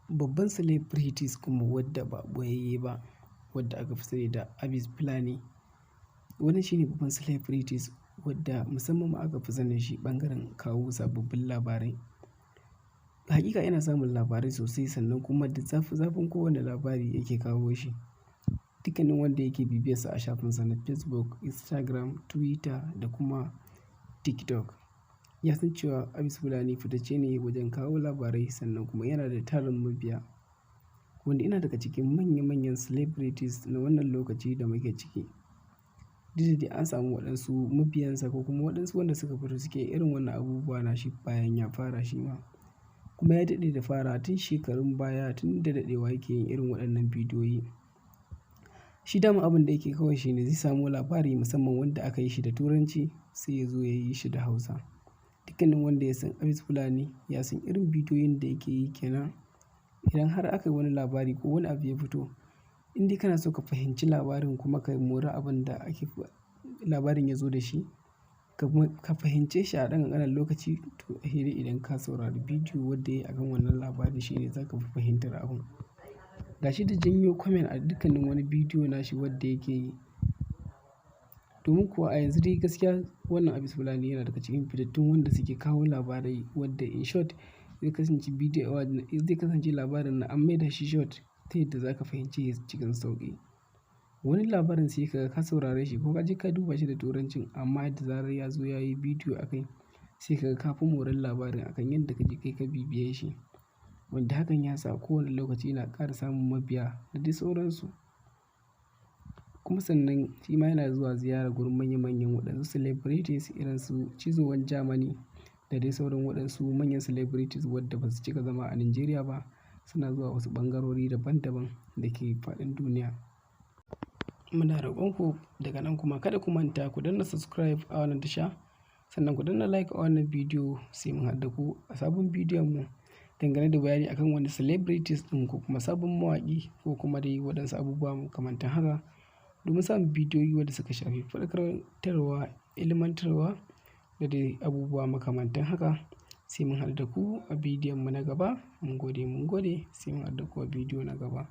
Babban celebrities kuma wadda ba ɓoyayye ba, wadda aka fi sani da Abis Fulani. Wannan shine babban celebrities wadda musamman ma aka fi sanin shi ɓangaren kawo sababbin labarai. Hakika ina samun labarai sosai, sannan kuma da zafi zafin kowane labari yake kawo shi. Dukkanin wanda yake bibiyarsa a shafinsa na Facebook, Instagram, Twitter da kuma TikTok, ya san cewa Abis Fulani fitacce ne wajen kawo labarai, sannan kuma yana da tarin mabiya. Wanda yana daga cikin manya manyan celebrities na wannan lokaci da muke ciki. Duk da dai an samu waɗansu mabiyansa ko kuma waɗansu wanda suka fito suke irin wannan abubuwa nashi bayan ya fara shi ma. Kuma ya daɗe da fara tun shekarun baya, tun da daɗewa yake yin irin waɗannan bidiyoyi. Shi dama abin da yake kawai shi ne zai samo labari musamman wanda aka yi shi da Turanci, sai ya zo ya yi shi da Hausa. Dukkanin wanda ya san Abis Fulani ya san irin bidiyoyin da yake yi kenan. Idan har aka yi wani labari ko wani abu ya fito, in dai kana so ka fahimci labarin kuma ka mora abin da ake labarin ya zo da shi, ka fahimce shi a ɗan ƙanƙanin lokaci, to sai dai idan ka saurari bidiyo wadda yayi akan wannan labari shine za ka fi fahimtar abun. Gashi da janyo comment a dukkanin wani bidiyo nashi wadda yake yi. Domin kuwa a yanzu dai gaskiya wannan Abis Fulani yana daga cikin fitattun wanda suke kawo labarai wadda in short zai kasance bidiyo, zai kasance labarin na an maida shi short ta yadda za ka fahimce shi cikin sauƙi. Wani labarin sai ka ga ka saurare shi ko ka je ka duba shi da Turancin, amma da zarar ya zo ya yi bidiyo a kai, sai ka ga ka fi moran labarin akan yadda ka je kai ka bibiye shi. Wanda hakan ya sa kowane lokaci yana ƙara samun mabiya da dai sauransu. Kuma sannan shi ma yana zuwa ziyara gurin manya manyan waɗansu celebrities irin su Chizowan Germany da dai sauran waɗansu manyan celebrities wadda ba su cika zama a Najeriya ba. Suna zuwa wasu ɓangarori daban daban da ke faɗin duniya. Muna roƙon ku daga nan kuma kada ku manta ku danna subscribe a wannan tasha, sannan ku danna like a wannan bidiyo, sai mun haɗu da ku a sabon bidiyon mu dangane da bayani akan wani celebrities ɗin ko kuma sabon mawaƙi ko kuma dai waɗansu abubuwa makamantan haka. Domin samun bidiyoyi wadda suka shafi faɗakarwa, ilmantarwa da dai abubuwa makamantan haka. Sai mun haɗu da ku a bidiyon mu na gaba. Mun gode, mun gode. Sai mun haɗu da ku a bidiyo na gaba.